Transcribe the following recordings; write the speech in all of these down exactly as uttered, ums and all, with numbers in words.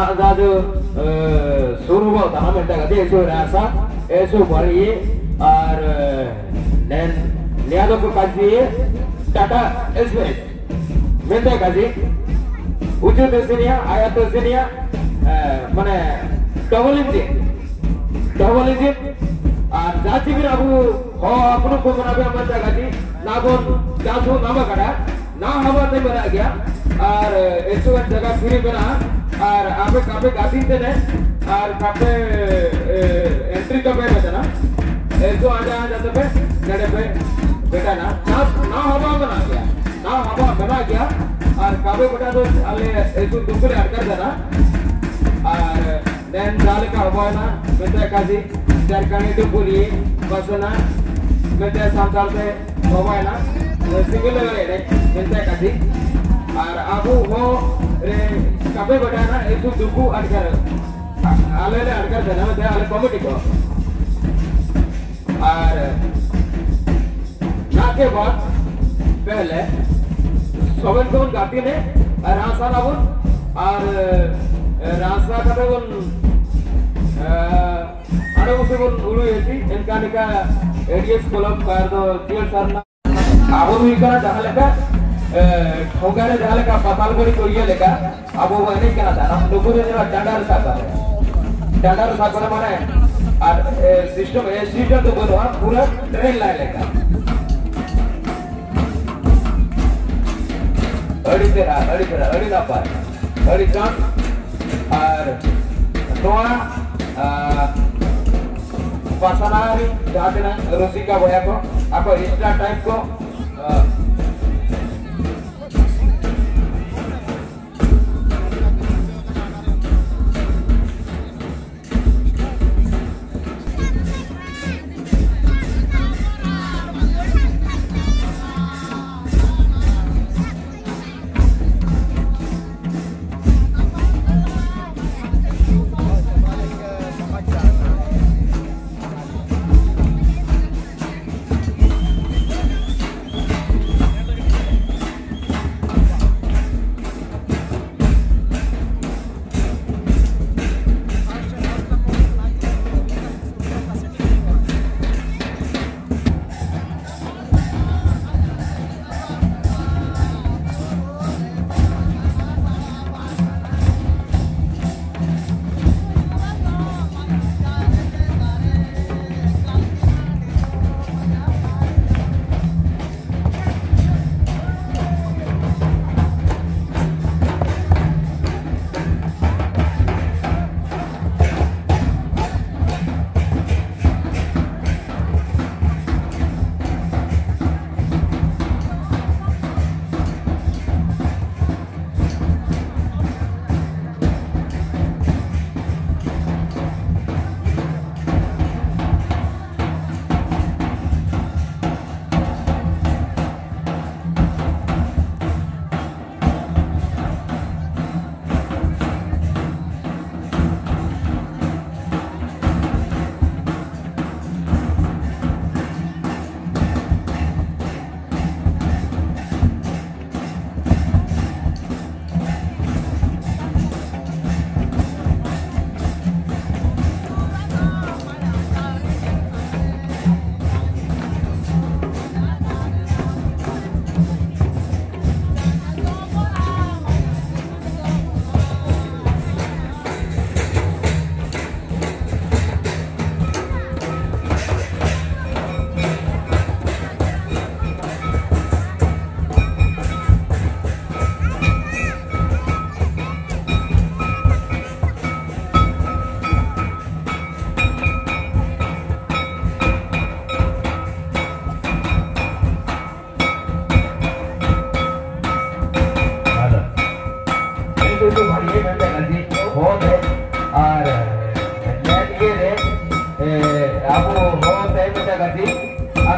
ᱟᱫᱚ ᱥᱩᱨ ᱵᱚ ᱛᱟᱦᱮᱸ ᱢᱮᱱᱛᱮ ᱠᱟᱛᱮ ᱮᱥᱩ ᱨᱟᱥᱟ ᱮᱥᱩ ᱵᱟᱲᱤ ᱟᱨ ᱱᱮᱱ ᱱᱤᱭᱟ ᱫᱚ ᱠᱚ ᱠᱟᱡᱤ ᱴᱟᱴᱟ ᱮᱥ ᱢᱮᱱᱛᱮ ᱠᱟᱡᱤ ᱩᱪᱩ ᱛᱮᱥᱤᱱᱤᱭᱟ ᱟᱭᱟ ᱛᱮᱥᱤᱱᱤᱭᱟ ᱢᱟᱱᱮ ᱰᱚᱵᱚᱞ ᱤᱧᱡᱤᱱ ᱰᱚᱵᱚᱞ ᱤᱧᱡᱤᱱ ᱟᱨ ᱡᱟᱪᱤ ᱵᱤᱱ ᱟᱵᱚ ᱦᱚ ᱟᱯᱱᱚ ᱠᱚ ᱢᱮᱱᱟ ᱵᱮ ᱢᱮᱱᱛᱮ ᱠᱟᱡᱤ ᱱᱟᱵᱚᱱ ᱡᱟᱥᱩ ᱱᱟᱢᱟ ᱠᱟᱰᱟ ᱱᱟ ᱦᱟᱵᱟ ᱛᱮ ᱢᱮᱱᱟᱜ ᱜᱮᱭᱟ ᱟᱨ ᱮᱥᱴᱩᱰᱮᱱᱴ ᱡᱟᱭᱜᱟ ᱯᱷᱨᱤ ᱢᱮᱱᱟᱜᱼᱟ᱾ ᱟᱨ ᱟᱯᱮ ᱠᱟᱯᱮ ᱜᱟᱛᱤ ᱛᱮᱱᱮ ᱟᱨ ᱠᱟᱯᱮ ᱮᱱᱴᱨᱤ ᱠᱟᱯᱮ ᱢᱮᱛᱟᱱᱟ ᱮᱥᱴᱩ ᱟᱡᱟ ᱟᱡᱟ ᱛᱮᱯᱮ ᱱᱮᱰᱮ ᱯᱮ ᱵᱮᱴᱟᱱᱟ ᱱᱟ ᱱᱟ ᱦᱟᱵᱟ ᱢᱮᱱᱟᱜ ᱜᱮᱭᱟ ᱱᱟ ᱦᱟᱵᱟ ᱢᱮᱱᱟᱜ ᱜᱮᱭᱟ᱾ ᱟᱨ ᱠᱟᱵᱮ ᱵᱮᱴᱟ ᱫᱚ ᱟᱞᱮ ᱮᱥᱴᱩ ᱫᱩᱠᱩᱞᱮ ᱟᱴᱠᱟᱨ ᱠᱟᱱᱟ ᱟᱨ ᱱᱮᱱ ᱡᱟᱦᱟᱸ ᱞᱮᱠᱟ ᱦᱚᱵᱟᱭᱮᱱᱟ ᱢᱮᱛᱟᱭ ᱠᱟᱡᱤ ᱡᱟᱨᱠᱟᱱᱤ ᱰᱩᱵᱩᱨᱤ ᱵᱟᱥᱱᱟ ᱢᱮᱛᱟᱭ ᱥᱟᱱᱛᱟᱲ ᱛᱮ ᱦᱚᱵᱟᱭᱮᱱᱟ ᱥᱤᱸᱜᱟᱹ ᱞᱟᱜᱟᱲ ᱮᱱᱮᱡ ᱢᱮᱛᱟᱭ ᱠᱟᱡᱤ ᱟᱨ ᱟᱵᱚ ᱦᱚᱸ ᱨᱮ ᱠᱟᱯᱮ ᱵᱟᱰᱟᱭᱱᱟ ᱮᱠᱴᱩ ᱫᱩᱠᱩ ᱟᱴᱠᱟᱨ ᱟᱞᱮ ᱞᱮ ᱟᱴᱠᱟᱨ ᱛᱟᱦᱮᱱᱟ ᱢᱮᱛᱟᱭ ᱟᱞᱮ ᱠᱚᱢᱤᱴᱤ ᱠᱚ ᱟᱨ ᱱᱟᱠᱮ ᱵᱟᱫ ᱯᱮᱦᱞᱮ ᱥᱚᱵᱮᱱ ᱠᱚᱵᱚᱱ ᱜᱟᱛᱮ ᱞᱮ ᱨᱟᱥᱟ ᱞᱟᱵᱚᱱ ᱟᱨ ᱨᱟᱥᱟ ᱠᱟᱛᱮ ᱵᱚᱱ ᱟᱨᱚ ᱩᱥᱮ ᱵᱚᱱ ᱩᱲᱩᱭᱮ ᱛᱤ ᱮᱱᱠᱟ ᱞᱮᱠᱟ ᱮᱰᱤᱭᱮᱥ ᱠᱞᱟᱵ ᱠᱟᱨ ᱫᱚ ᱡᱤᱭᱚᱱ ᱥᱟᱨᱱᱟ ᱟᱵᱚ ᱦᱩᱭᱩᱜ ᱠᱟᱱᱟ ᱡᱟᱦᱟᱸ ᱞᱮᱠᱟ ᱴᱷᱚᱸᱜᱟ ᱨᱮ ᱡᱟᱦᱟᱸ ᱞᱮᱠᱟ ᱯᱟᱛᱟᱞ ᱜᱟᱹᱲᱤ ᱠᱚ ᱤᱭᱟᱹ ᱞᱮᱠᱟ ᱟᱵᱚ ᱵᱚ ᱮᱱᱮᱡ ᱠᱟᱱᱟ ᱛᱟᱭᱱᱚᱢ ᱞᱩᱜᱩ ᱨᱮ ᱡᱟᱦᱟᱸ ᱰᱟᱸᱰᱟ ᱨᱮ ᱥᱟᱵ ᱠᱟᱛᱮ ᱰᱟᱸᱰᱟ ᱨᱮ ᱥᱟᱵ ᱠᱟᱛᱮ ᱢᱟᱱᱮ ᱟᱨ ᱥᱤᱥᱴᱮᱢ ᱮ ᱥᱤᱥᱴᱮᱢ ᱫᱚ ᱵᱟᱹᱱᱩᱜᱼᱟ ᱯᱩᱨᱟᱹ ᱴᱨᱮᱱ ᱞᱟᱭᱤᱱ ᱞᱮᱠᱟ ᱟᱹᱰᱤ ᱪᱮᱦᱨᱟ ᱟᱹᱰᱤ ᱪᱮᱦᱨᱟ ᱟᱹᱰᱤ ᱱᱟᱯᱟᱭ ᱟᱹᱰᱤ ᱪᱟᱸᱫ ᱟᱨ ᱱᱚᱣᱟ ᱯᱟᱥᱟᱱᱟ ᱨᱮ ᱡᱟᱦᱟᱸ ᱛᱤᱱᱟᱹᱜ ᱨᱩᱥᱤᱠᱟ ᱵᱚᱭᱦᱟ ᱠᱚ ᱟᱠᱚ ᱤᱱᱥᱴᱟ ᱴᱟᱭᱤᱯ ᱠᱚ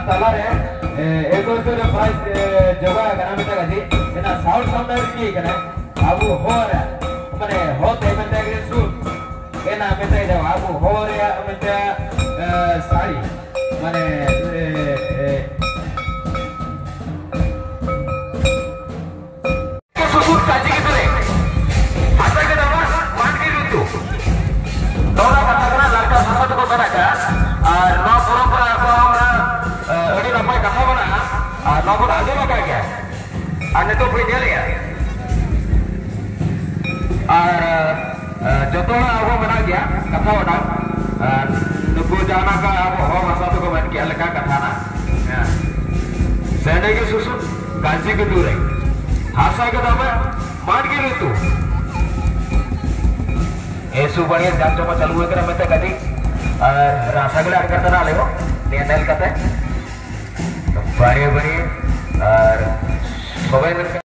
ᱛᱟᱞᱟᱨᱮ ᱮᱠᱚᱭᱥᱚ ᱨᱮ ᱯᱷᱟᱥᱴ ᱡᱚᱜᱟ ᱠᱟᱱᱟ ᱢᱮᱛᱟ ᱜᱟᱡᱤ ᱮᱱᱟ ᱥᱟᱣᱩᱛ ᱥᱟᱢᱱᱟ ᱨᱮ ᱠᱤ ᱠᱟᱱᱟ ᱟᱵᱚ ᱦᱚᱨ ᱢᱟᱱᱮ ᱦᱚᱛᱮ ᱢᱮᱛᱟ ᱜᱮ ᱥᱩᱨ ᱮᱱᱟ ᱢᱮᱛᱟ ᱜᱮ ᱟᱵᱚ ᱦᱚᱨ ᱨᱮᱭᱟᱜ ᱢᱮᱛᱟ ᱥᱟᱹᱲᱤ ᱢᱟᱱᱮ ᱥᱩᱥᱩᱨ ᱠᱟᱡᱤ ᱜᱤᱫᱽᱨᱟᱹ ᱟᱥᱟ ᱜᱮ ᱫᱟᱢᱟ ᱢᱟᱱ ᱜᱮ ᱨᱤᱛᱩ ᱱᱚᱣᱟ ᱠᱟᱛᱷᱟ ᱠᱟᱱᱟ ᱞᱟᱠᱪᱟᱨ ᱥᱟᱶᱛᱟ ᱛᱮᱠᱚ ᱢᱮᱱᱟᱜ ᱠᱟᱜᱼᱟ᱾ ᱟᱨ ᱱᱚᱣᱟ ᱯᱚᱨᱚᱢᱯᱚᱨᱟ ᱟᱠᱚ ᱦᱚᱸ ᱚᱱᱟ ᱟᱹᱰᱤ ᱱᱟᱯᱟᱭ ᱠᱟᱛᱷᱟ ᱢᱮᱱᱟᱜᱼᱟ᱾ ᱟᱨ ᱱᱚᱣᱟ ᱵᱚᱱ ᱟᱸᱡᱚᱢ ᱟᱠᱟᱫ ᱜᱮᱭᱟ᱾ ᱟᱨ ᱱᱤᱛᱚᱜ ᱵᱚᱱ ᱧᱮᱞᱮᱜᱼᱟ᱾ ᱟᱨ ᱡᱚᱛᱚ ᱦᱚᱲᱟᱜ ᱟᱵᱚ ᱢᱮᱱᱟᱜ ᱜᱮᱭᱟ ᱠᱟᱛᱷᱟ ᱚᱱᱟ᱾ ᱟᱨ ᱱᱩᱠᱩ ᱡᱟᱦᱟᱸ ᱞᱮᱠᱟ ᱟᱵᱚ ᱦᱚᱲ ᱵᱷᱟᱥᱟ ᱛᱮᱠᱚ ᱢᱮᱱ ᱠᱮᱜᱼᱟ ᱞᱮᱠᱟ ᱠᱟᱛᱷᱟ ᱱᱟ ᱥᱮᱱᱮ ᱜᱮ ᱥᱩᱥᱩ ᱠᱟᱡᱤ ᱜᱮ ᱫᱩᱨᱮ ᱦᱟᱥᱟ ᱜᱮ ᱫᱟᱢᱟ ᱢᱟᱱ ᱜᱮ ᱨᱤᱛᱩ ᱮᱥᱩ ᱵᱟᱲᱤᱭᱟ ᱡᱟᱠ ᱡᱚᱢᱟ ᱪᱟᱞᱩ ᱦᱩᱭ ᱠᱟᱱᱟ ᱢᱮᱱᱛᱮ ᱠᱟᱹᱴᱤᱡ ᱟᱨ ᱨᱟᱥᱟ ᱜᱮᱞᱮ ᱟᱴᱠᱟᱨ ᱠᱟᱱᱟ ᱟᱞᱮ ᱦᱚᱸ ᱱᱤᱭᱟᱹ ᱧᱮᱞ ᱠᱟᱛᱮ ᱵᱟᱲᱤᱭᱟ ᱵᱟᱲᱤᱭᱟ ᱟᱨ ᱥᱚᱵᱟᱭ ᱞᱮᱠᱟ